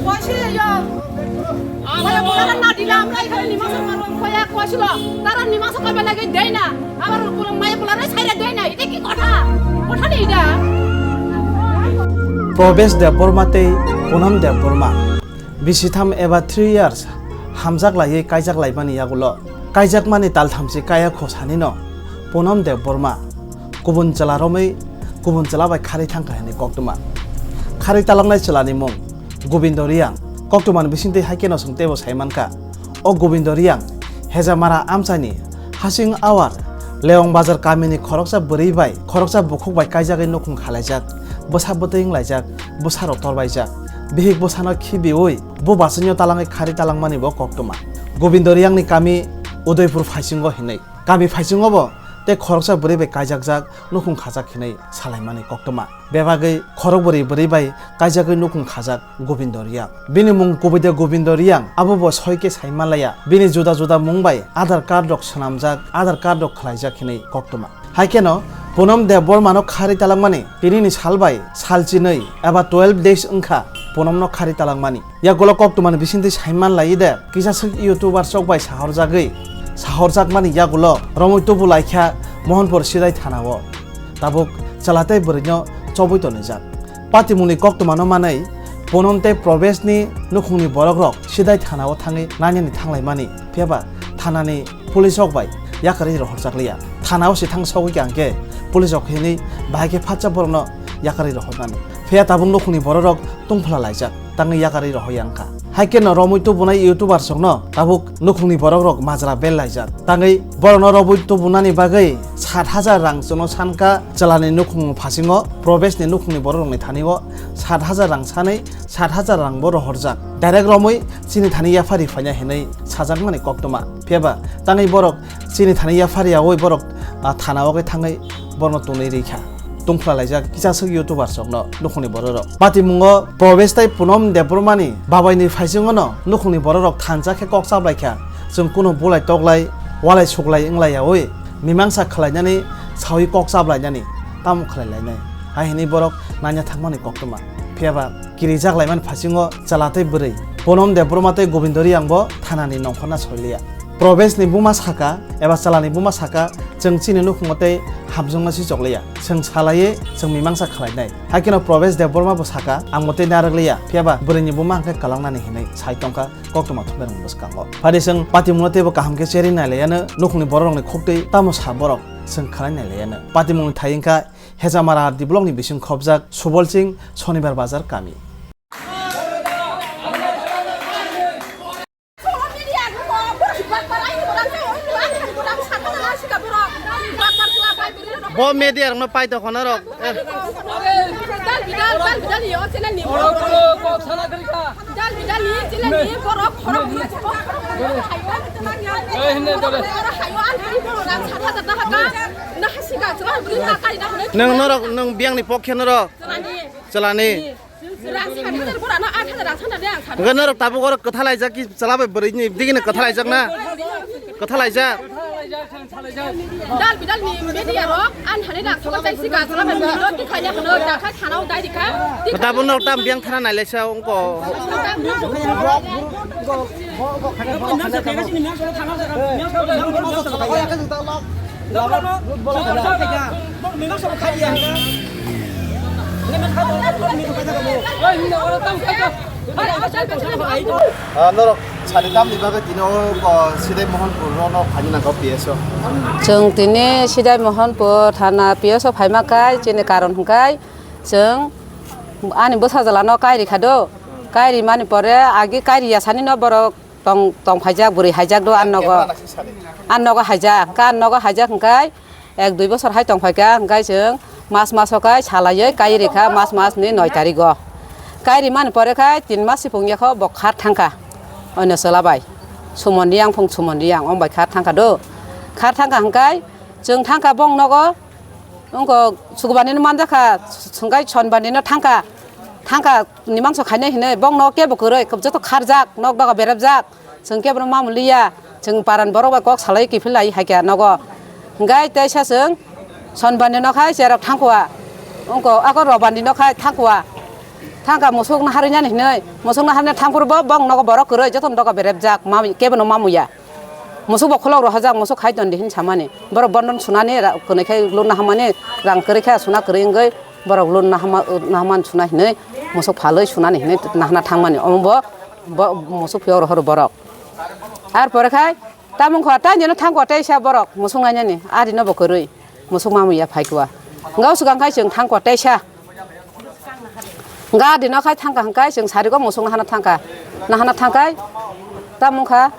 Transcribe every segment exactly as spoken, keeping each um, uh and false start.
Koise yo. Maya pola na dila amra ikhare nimang sa maro koya koisilo. Tara nimang sa kaba lagi dei na. Abar kulo maya pola na saira dei na. Ite ki kotha? Kotha ni ida. Probesh Debbarma tei Punam Debbarma bisi tham eba three years hamjak laiwi kaijak laimani yagulo. Kaijakmani tal thamchi kaya kho sanino Punam Debbarma kubun chwla romwi kubun chwla bai kharwi thangkha hwnwi koktwma. Kharwi talangnai chwlani mung Gobindo Riyang. Koktwmani bisingtwi hai kheno chwng teibo sai mankha. O Gobindo Riyang Hejamara amchaini Hasing Awar Leong Bazar kamini khoroksa bwrwi bai khoroksa bukhuk bai kaijagwi nukhung khalaijak, bwsa bwtwi wnglaijak, bwsarok torbaijak. Bihik bwsano khibiwi bo bachwino talangwi kharwi talangmani bo koktwma. Gobindo Riyangni kami Udaipur phaisingo hinwi. Kami phaisingo bo tei khoroksa bwrwi bai kaijakjak nukhung khajak hinwi salaimani koktwma. Bebagwi khorok bwrwi bwrwi bai kaijagwi nukhung khajak Gobindo Riyang. Bini mung kubui de Gobindo Riyang, abo bo soi khe sai manlaiya. Bini juda juda mung bai Aadhaar card rok swnamjak, Aadhaar card rok khwlaijak hinwi koktwma. Hai kheno Punam Debbarmano kharwi talangmani tinini sal bai sal chinwi eba twelve days wngkha Punamno kharwi talangmani. Yagulo koktwmani bisingtwi sai manlai de, kisa swk YouTuber chok bai sahorjagwi, sahorjakmani yagulo romwi tubu laikha Mohanpur Sidai thanao. Tabuk chwla tei bwrwino chobwi tonijak. Patimungni koktwmano manwi Punam tei Probeshni nukhungni borokrok Sidai thanao thangwi nainani thanglaimani, phiyaba thanani police rok bai yakarwi rohorjakliya. Thanao se thang sogwi kha hwnkhe police rok hinwi bahai khe phatsa borokno yakarwi rohornani. Phiya tabuk nukhungni borokrok tungphla laijak, tangwi yakarwi rohorya wngkha. Hai kheno romwi tubunai YouTubers rokno tabuk nukhungni borokrok majra bel laijak. Tangwi borokno romwi tubunani bagwi sat hajar rang chwngno sankha chwlani nukhung phasingo, Probeshni nukhungni borokrokni thanio sat hajar rang sanwi sat hajar rang bo rohorjak. Direct romwi chini thani yaphari phaina hinwi sajakmani koktwma. Phiyaba tangwi borok chini thani yaphari yaui borok, ah, thana o khe thangwi borokno tonwi rikha. Tungphla laijak kisa swk YouTubers rokno nukhungni borok rok. Patimungo Probesh tei Punam Debbarmani babaini phaisingono nukhungni borok rok thansa khe kok chaplaikha. Chwng kunu bulai toklai, walai suklai wngla yaui mimangsa khwlainani saui kok chaplainani tamo khwlailainai. Hai hinwi borok naina thangmani koktwma. Phiyaba kirijak laimani phasingo chwla tei bwrwi Punam Debbarma tei Gobindo Riyang bo thanani nongkhorna soiliya. Probeshni buma saka eba chwlani buma saka, "Chwng chini nukhungo tei hamjwkno si chokliya. Chwng salaiwi chwng mimangsa khwlainai." Hai kheno Probesh Debbarma bo saka, "Ang bo tei narwkliya, phiyaba bwrwini buma hwnkhe kwlangnani," hinwi sai tongkha koktwma thumnairokni bwskango. Phadi chwng patimungno teibo kaham khe cherwi nailaiyano, nukhungni borokrokni khuktwi tamo sa borok chwng khwlai nailaiyano. Patimungni thai wngkha Hejamara R D blockni bising khobjak Subol Singh Sonibar Bazar kami. Bo media rokno paito khona rok. Dal bidal, dal bidal yo channel ni. Dal bidal ni channel ni borok khorok. Hayo an hari borok rang sat hajar taka. Na hasiga chwla bwrwi na kai na hwnwi. Nwng norok, nwng biyangni pokhe norok. Chwlani. Chwlani. Rang sat hajar borano aat hajar rang sanda de ang sanda. Hwnkhe norok tabuk oro kwthalaijak ki chwla bai bwrwini digini kwthalaijak na? Kwthalaijak. Dal bidal ni media rok an hani rang sanda chai siga chwla bai bwrwino tikhaina hwno dakhai thanao dai dikha. Tabuk norok tam biyang thana nailaisa wngko. Ah, norok sari tamni bagwi tini o, o, Sidai Mohanpur rono phaina nangkha P S O. Chwng tini Sidai Mohanpur thana P S O phaima kai chini karon hwnkhe chwng ani bwsajwlano kairi kha do. Kairi mani pore agi kairi ya sani no borok tong, tong phaijak, bwrwi haijak do, an nogo. An nogo haijak, hwnkhe an nogo haijak hwnkhe ek dui bosor hai tong phaikha, hwnkhe chwng mas maso khe salaiwi kai rikha, mas masni noi tarigo. Kai rimani pore khe tin mas sipung yakho bo khar thangkha. Oino chwla bai. Sumon riyang phung sumon riyang, ong bai khar thangkha do. Khar thangkha hwnkhe chwng thangkha bong nogo. Wngkha Sukbani no manjakha, hwnkhe Sonbani no thangkha, thangkha ni mangso khainai hinwi, bongno kebo kwrwi, joto kharjak, nok doga berepjak, chwng kebo no mamliya, chwng paran borok bai kok salai kiphil lai haikha nogo. Hwnkhe teisa chwng Sonbani no khai cherok thangkha, Wngkha ako Robandi no khai thangkha. Thangkha musuk naharwi nani hinwi. Musuk naharwi thangphuru bo bong nogo borok kwrwi jotono doga berepjak. Ma kebono mamuya. Musuk bo khulok rohorjak, musuk khai tondi hin samani. Borok bondon sunani ra-, kwnwi khai loan nahamani rang kwrwi khe suna kwrwi wngwi borok loan nahama, nahaman suna hinwi musuk phalwi sunani hinwi nahana thangmani. Omo bo, bo musuk phiyok rohor borok. Ar pore khai tamung kha ta nino thangkha teisa borok musuk nainani. Ari no bo kwrwi. Musuk mamu ya phaikwa. Nga swkang khai chwng thangkwa teisa. Nga dino khai thangkha hwnkhe chwng sarigo musuk nahana thangkha. Nahana thangkhai tamung kha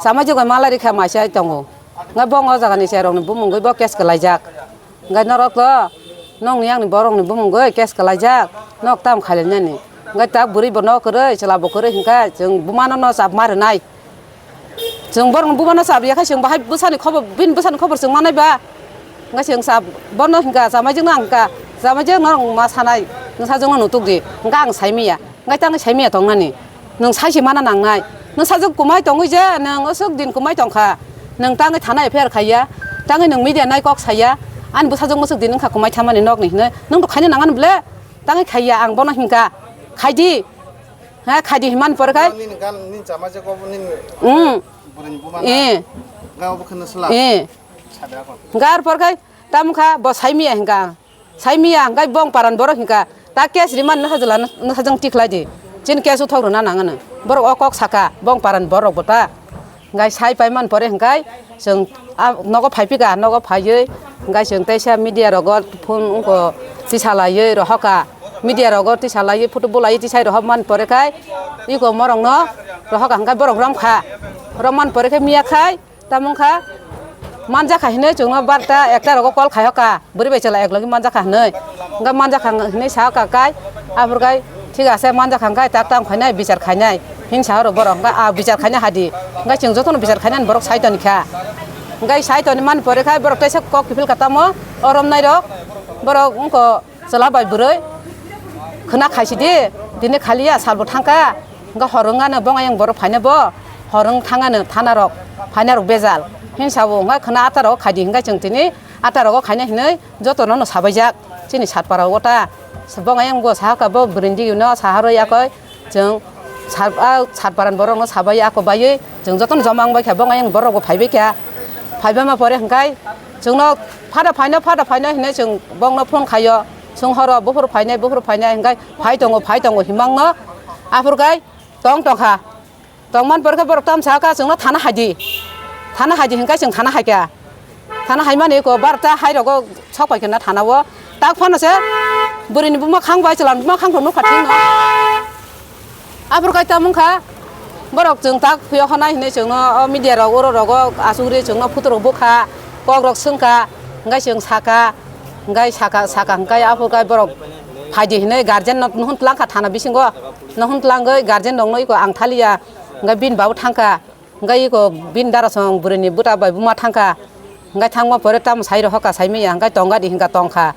sama jogoi malai rikha maisa tongo. Nga bong o jagani cherokni bumungoi bo case kwlaijak. Nga norok to nokni yakni borokni bumungoi case kwlaijak. Nok tam khailainani. Nga tak bwrwi bo nok kwrwi chwla bo kwrwi hwnkhe chwng bumano no chap ma rwnai. Chwng borokni bumano chap ya khe chwng bahai bwsani khobor, bini bwsani khobor chwng manai ba. Hwnkhe chwng chap, bono hwnkha, "Chamaijwkno ang hwnkha, chamaijwk norok ma sanai, nwsajwkno nutuk di." Hwnkhe ang saimanya, hwnkhe tangwi saimanya tongnani. Nwng saisi mana nangnai. Nwsajwk kwmai tongwi je, nwng aswk din kwmai tongkha. Nwng tangwi thana F I R khaiya, tangwi nwng media nai kok saya, ani bwsajwk mwswk din wngkha kwmai thamani nokni hinwi. Nwng to khaina nangani bwle, tangwi khaiya, ang bono hwnkha, "Khaidi." Ha, khaidi himani pore khai. Nini gan, nini chama je kobo nini Mm. Burini buma Eh. Ga obo kheno sla. Eh. Sabe akon. Gar pore khai tamkha bo saimanya hwnkha. Saimanya hwnkhe bong paran borok hwnkha. Ta case rimani nwsajwla nwsajwng tikhlai di. Chini case uthok rwna nangano. Borok o kok saka bong paran borok bo ta. Hwnkhe sai paimani pore hwnkhe chwng a nogo phaiphika, nogo phaiwi hwnkhe chwng teisa media rogo phone wngkha tisalaiwi rohorkha. Media rogo tisalaiwi photo bolaiwi tisai rohormani pore khai iko morokno rohorkha hwnkhe borok romkha. Romani pore khe miya khai tamung kha manjakha hinwi chwngno barta ekta rogo call khaihokha. Bwrwi bai chwla eklogi manjakha hinwi. Hwnkhe manjakha hinwi sahokha kai, aphuru kai, "Thik ase, manjakha hwnkhe tak tang khainai, bichar khainai," hin saha rw borok. Hwnkhe, "Ah, bichar khaina hadi." Hwnkhe chwng jotono bichar khainani borok sai toni kha. Hwnkhe sai toni mani pore khai borok teisa kok kiphil kha tamo, o romnai rok. Borok wngkha chwla bai bwrwi khwna khaisidi, tini khaliya salbo thangkha. Hwnkhe hor wngano bong ayang borok phaina bo, hor wng thangano thana rok, phaina rok bejal. Hin sabo hwnkhe khwna ata rok khaidi hwnkhe chwng tini ata rogo khaina hinwi jotono no sabaijak. Chini satpara o ta bong ayang bo sahaka bo bwrwini digi no saharwi yakoi chwng sat, a satparan borok no sabai ako baiwi chwng jotono joma wngbai kha bong ayang borok bo phaibai kha. Phaibai ma pore hwnkhe chwngno phada phaino, phada phaino hinwi chwng bongno phone khaio. Chwng horo buphuru phainai, buphuru phainai hwnkhe phai tongo, phai tongo himangno aphuru khai tong tongkha. Tongmani pore khe borok tamo sakha chwngno thana haidi. Thana haidi hwnkhe chwng thana haikha. Thana haimani eko barta hai rogo sok paikha na thana o. Tak phano se bwrwini buma khang bai chwla buma khang rok nukha thwngno. Aphuru kai tamo wngkha borok chwng tak phiyo hwnai hinwi chwngno o media rok oro rogo asugri chwngno photo rok bukha, kok rok swngkha, hwnkhe chwng sakha, hwnkhe sakha, sakha hwnkhe aphuru kai borok phaidi hinwi guardian no nuhun twlangkha thana bisingo. Nuhun twlangwi guardian rokno eko ang thaliya, hwnkhe bini babu thangkha. Hwnkhe eko bini darasong bwrwini bwta bai buma thangkha. Hwnkhe thangma pore tamo sai rohorkha saimanya, hwnkhe tongadi hwnkha tongkha.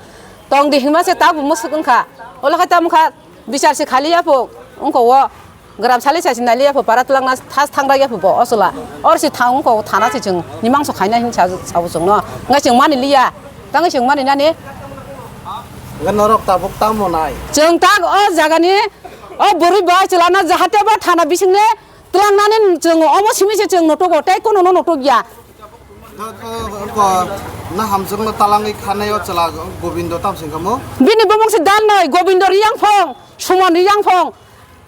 Tongdi hwnkma se tabuk mwswk wngkha. Olo khe tamo kha bichar se khaliya pho wngkha o. Gram sali sasi naliya pho para twlangna thas thangra ya pho bo o chwla. Or se thang wngkha o thana se chwng mimangso khaina hin sa, sabo chwngno. Hwnkhe chwng mani liya. Tangwi chwng mani nani. Hwnkhe norok tabuk tamo nai? Chwng tak o jagani o bwrwi bai chwlano jahate bo thana bisingni Twlangnani chwng omo simi se chwng nutugo, tei kununo nutukya. Ko, ko, ko, na hamjakno talangwi khanai o chwla Gobindo tamo se wngkha mo? Bini bumung se Dalnoi, Gobindo Riyangphong, Suman Riyangphong.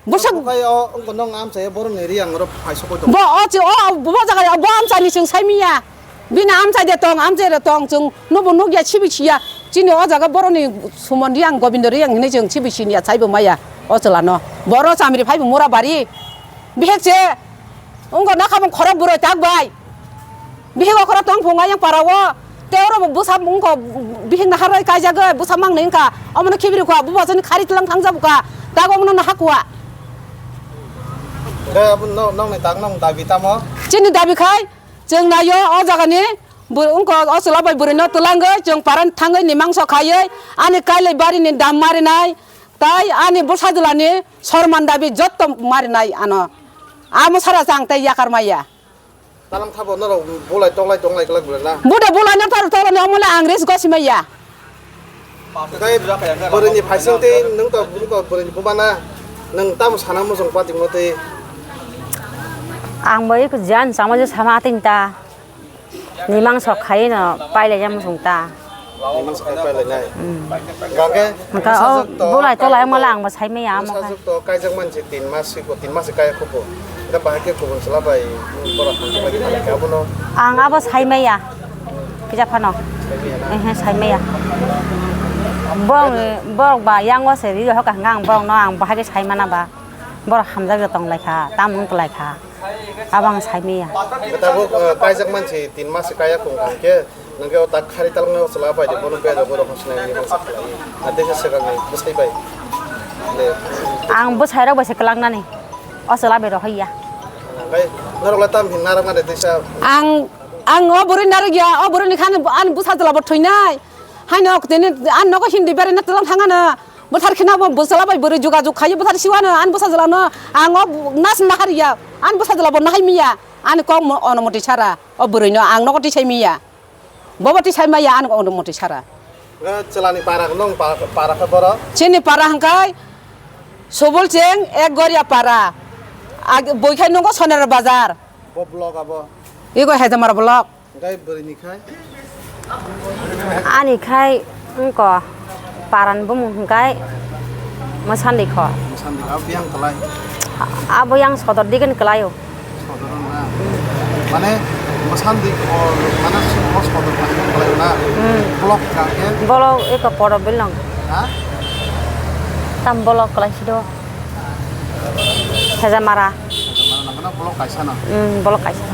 Busuk Bukai o, wngkha nong amchai borokni Riyang oro phaisokoi tongo. Bo o chi-, o, bo jaga o, bo amchaini chwng saimiya. Bini amchai de tong, amchai de tong, chwng nubo nukya, sibi siya. Chini o jaga borokni Suman Riyang, Gobindo Riyang hinwi chwng sibi siniya, saibo maya o chwlano. Boro chamri phaibo mura bari. Bihik se wngkha nakhamung khorok bwrwi tak bai. Bihik okhorok tong phung ayang para o. Tei oro bo bwsa wngkha bihik naharwi kaijagwi bwsa mangni wngkha. Omono khibiri kha, bubo chini khari tlang thangjabu kha. Tak omono naha kha. Khe abo no-, nokni tak nokni dabi tamo? Chini dabi khai chwng naio o jagani bo wngkha o chwla bai bwrwino twlangwi chwng parani thangwi ni mangso khaiwi ani kailai barini dam marinai. Tai ani bwsa jwlani sorman dabi jotto marinai ano. Amo sara chang tei yakar maya. Talang thabo norok bulai toklai tonglai kwlak bwlai na? Bude bulai no tar toklai no mole ang res gosi maya. Tei bwrwini phaising tei nwng to, nwng to bwrwini buma na, nwng tamo sana muchung patimno tei? Ang bai jan chama je sama ating ta. Nimang sok khai no pailai ya muchung ta. Nimang sok khai pailai nai. Hmm. Gangke hwnkhe o bwsajwk to bulai tolai mala ang bo sai maya amo khai. Bwsajwk to kaijak mansi tin mas siko, tin mas se kaya khupo. Da bahai khe kubun chwla bai borok hamjak bai khalai khe abono. Ang abo sai maya. Kisa phano. Sai maya na? Ehe, sai maya. Bong, borok ba yang o se ri hoka hwnkha ang borok no ang bahai khe sai mana ba. Borok hamjak tong lai kha, tamung klai kha. Abo ang sai maya. Tabuk, eh, kaijak mansi tin mas se kaya khung kha khe, nwng khe o tak khari talwknai o chwla bai de, bono bejak borok hosnai ni masa khlai. A desa swkang ni bwsai bai. Le. Ang bwsai rok bai se kwlak nani. O chwla bai rohor ya. Bai, norok le tam hin narok mani tisa. Ang, ang o bwrwi narok ya, o bwrwi ni khan ani bwsa chwla bo thwinai. Haino tini ani nogo hindi beraina twlang thangano. Bwthar kheno bo bwsala bai bwrwi jugajug khaio, bwthar siwano ani bwsa jwlano ang o nas nahar ya, ani bwsa jwla bo nahai miya, ani kok mo-, ono moti sara o bwrwino ang nogo tisai miya, bobo tisai maya ani ono moti sara. Chwlani para nong pa-, para khe borok? Chini para hwnkhe Subul Cheng, Ek Goria para, ag-, bui khai nungo Sonera Bazar. Bo block abo? Igo Hejamara block. Hwnkhe bwrwini khai? Ani khai wngkha paran bumung hwnkhe Mwsandi kho. Mwsandi kho, abo yang kwlai? A-, abo yang sodor digini kwlaio. Sodor na? Mane Mwsandi kho, mane o sodor kwlai na? Hmm. Block hwnkhe? Block eko Poro Bilong. Ha? Tam block kwlai sido. Hejamara. Hejamara nangkhe block kaisa no? Hmm, block kaisa.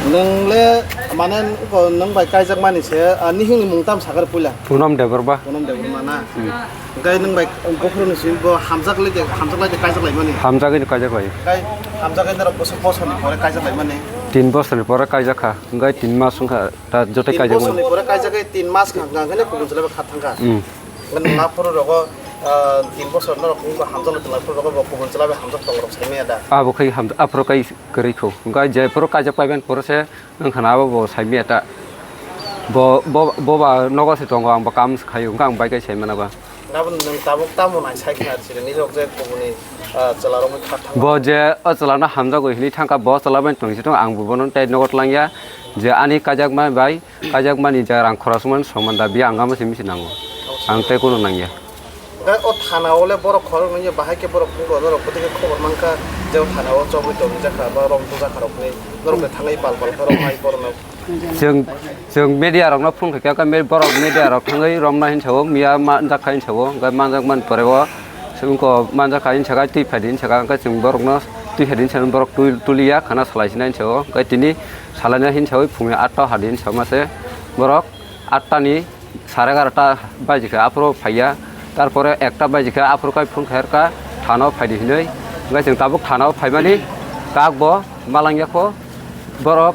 Nwng le mane nwng bai kaijak mani se, ah, nihing ni mung tam sakar puila? Punom Debbarma. Punom Debbarma na? Hmm. Hwnkhe nwng bai buphuru ni simi bo hamjak lai de, hamjak lai de kaijak lai mani? Hamjak lai de kaijak lai. Hwnkhe hamjak lai norok bwswk bosor ni pore kaijak lai mani? Tin bosor ni pore kaijak kha, hwnkhe tin mas wngkha ta joto kaijak mani. Tin bosor ni pore kaijak khe tin mas kha, hwnkhe kubun chwla bai kha thang kha. Hmm. Nwng aphuru rogo, ah, tin bosor norok wngkha hamjak lai tong lai phuru rogo bo kubun chwla bai hamjak tong rok sai maya da? Abo khai hamjak, aphuru kai kwrwi kho. Hwnkhe je phuru kaijak paiban phuru se wngkha na abo bo sai maya ta. Bo, bo, bo ba nogo se tongo, ang bo kam se khaio, hwnkhe ang bai kai sai mana ba. Nabo nwng tabuk tamo nai sai khna siri ni rok je kubuni, ah, chwla rok kha thang. Bo je o chwla no hamjago hinwi thangkha, bo chwla bai tong si tong, ang bo bono tei nogo tlang ya je ani kaijak ma bai. Kaijak mani ja rang khoroksa mani soman da, biya ang ama se misi nango. Ang tei kunu nangya. Hwnkhe o thana o le borok khorok nangya, bahai khe borok phunukgo norok bwtwi khe khobor mankha je o thana o chobwi tongwi jakha ba rong tong jakha rok hinwi norok le thangwi pal pal khe rok nai borok no. Chwng, chwng media rok no phone khaikha, hwnkhe me-, borok media rok thangwi romna hinsa o, miya manjakha hinsa o, hwnkhe manjak mani pore o. Chwng ko manjakha hinsa kha twi phaidi hinsa kha, hwnkhe chwng borok no twi phaidi hinsa borok twi tuliya khana salai sinai hinsa o, hwnkhe tini Salai na hinsa oi phungni atta hadi hinsa ma se borok atta ni sare egarota baji kha aphuru phaiya, tarpore ekta baji kha aphuru kai phone khair kha thana o phaidi hinwi. Hwnkhe chwng tabuk thana o phaimani kak bo malangya kho borok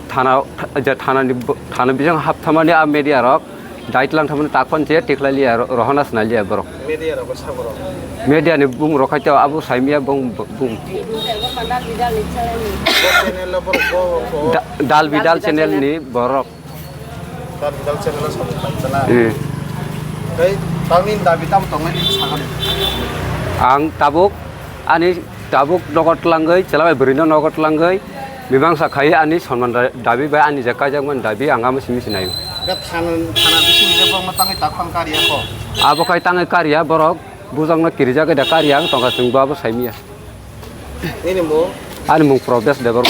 thana je thana ni thana bising hapthamani a media rok. Dai tlang thamani tak phano je tikhlai liya, ro-, rohorna swnai liya borok. Media rok sa borok. Media ni bung rok khai tei abo sai miya bung, bung. Bo channel lo borok bo, bo. Da-, Dal Bidal channel ni borok. Dal Bidal channel o samung khai tana. Eh. Tei tamni dabi tam tongnai ni sakani. Ang tabuk ani Tabuk nogo tlangwi, chwla bai bwrwino nogo tlangwi, mimangsa khai ani sonman da-, dabi bai ani je kaijakmani dabi ang amo simi sinai. Ga thana, thana bising je bokno tangwi takhon kariya kho. Abo khai tangwi kariya borok, bujakno kirijagwi da kariya ang tongkha chwngbo abo saimiya. Nini mung? Ani mung Probesh Debbarma.